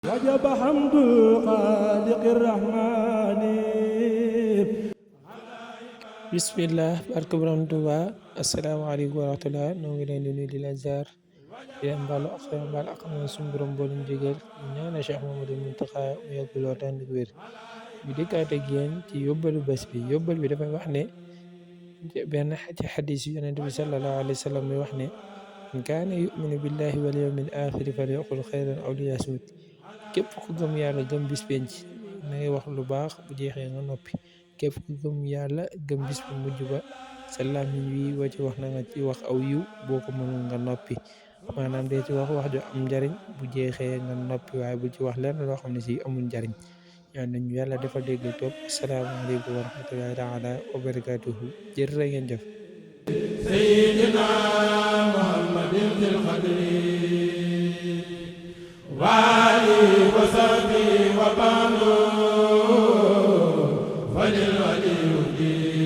وجب حمد الخالق الرحمن. bismillah barke borom Tuuba asalaamaaleykum wa rahmatulah noo ngi leen di nuyu di leen ziar di leen baalu ak seen baal ak xam suñu borom boo leen jégal ñu ñaanal Cheikh Mamadou Mountakha mu yàgg lool te ànd ak wér ñu dikkaat ak yéen ci yóbbalu bés bi yóbbal bi dafay wax ne benn ci xadis yu yonent bi sallallahu alayhi wa sallam muy wax ne man kaana yuminu billahi wal yawmil axiri falyaqul xayran aw liyasmut képp ku gëm yàlla gëm bis penc na ngay wax lu baax bu jeexee nga noppi képp ku gëm yàlla gëm bis bu mujj ba sa làmmiñ wi wa ci wax na nga ci wax aw yiw boo ko mënul nga noppi maanaam dee ci wax wax ju am njariñ bu jeexee nga noppi waaye bu ci wax lenn loo xam ne si amul njariñ ñaan nañu yàlla dafa dégg topp asalaamaaleykum wa rahmatullahi taala wa barakatuhu jërë ngeen jëf Sayyidina Muhammadin fil qadri wa alihi wa sahbihi wa ba'du falil waliyyi